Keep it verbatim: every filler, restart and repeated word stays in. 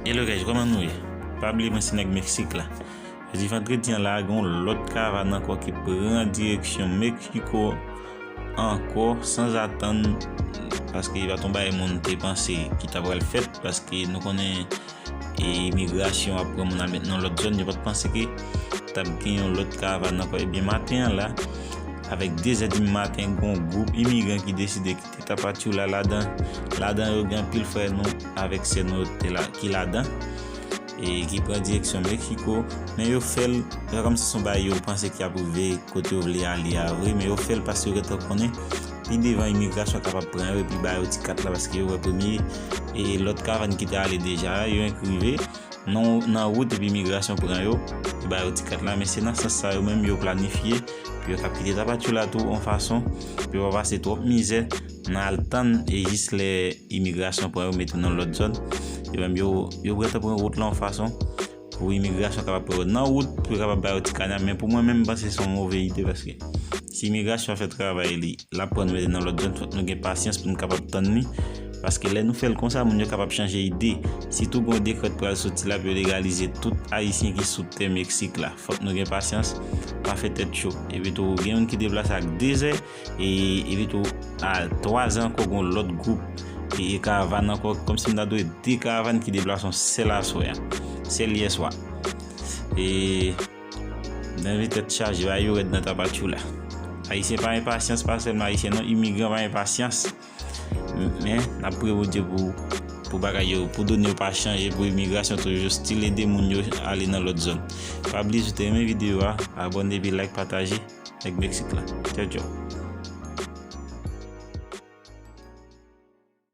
Hello guys, kòman nou ye? Pa bliye mwen se nèg Meksik la. Jodi vandredi an la, gen yon lòt karavàn ankò ki pran direksyon Meksiko ankò, sanzatann, paske li pa t yon bagay moun te panse ki ta pral fèt, paske nou konnen e imigrasyon ap pran moun al met nan lòt zòn, yo pa t panse ke t ap gen yon lòt karavàn ankò. Ebyen, maten an la, avèk de zè di maten, gen yon gwoup imigran ki deside kite Tapachula ladan. Ladan yo gen anpil frè nou avèk sè nou yo te la, ki ladan, e ki pran direksyon Meksiko, men yo fè l, se kòmsi se yon bagay yo panse ki ap rive kote yo vle ale a vre, men yo fè l paske yo gentan konnen pi devan imigrasyon kapab pran yo epi ba yo ti kat la, paske yo wè premye e lòt karavàn ki te ale deja a, yo enk rive nan, nan wout epi imigrasyon pran yo, yo ba yo ti kat la, men se nan sans sa yo menm yo planifye pou yo kab kite Tapachula tou yon fason pou yo pa pase twòp mizè nan al tann e jis lè imigrasyon pran yo mete nan lòt zòn. Yo menm yo, yo gentan pran wout la yon fason pou imigrasyon kapab pran yo nan wout, pou yo kapab ba yo ti kanya. Men pou mwen menm, m panse se yon move ide, paske si imigrasyon fè travay li, l ap pran nou mete nan lòt zòn, fòk nou gen pasyans pou nou kapab tann li. Paske lè nou fè l konsa, moun yo kapab chanje ide. Sitou gen yon dekrè k pral soti la pou yo legalize tout Ayisyen ki sou tè Meksik la. Fòk nou gen pasyans, pa fè tèt cho. Epi tou, gen youn ki deplase ak de zè, e, epi tou, a twa zè ankò, gen yon lòt gwoup, e, e karavàn ankò, kòmsi m ta dwe de karavàn ki deplase yon sèl aswè a, sèl yè swa. E, nan vi tèt chaje, bagay yo rèd nan Tapachula. Ayisyen pa gen pasyans, pa sèlman Ayisyen non, imigran pa gen pasyans. Men, n ap priye Bondye pou, pou bagay yo, pou done yo pa chanje, pou imigrasyon toujou still ede moun yo ale nan lòt zòn. Pa bliye si w te renmen videyo a, abòne epi like, pataje. Nèg Meksik la. Tchao, tchao.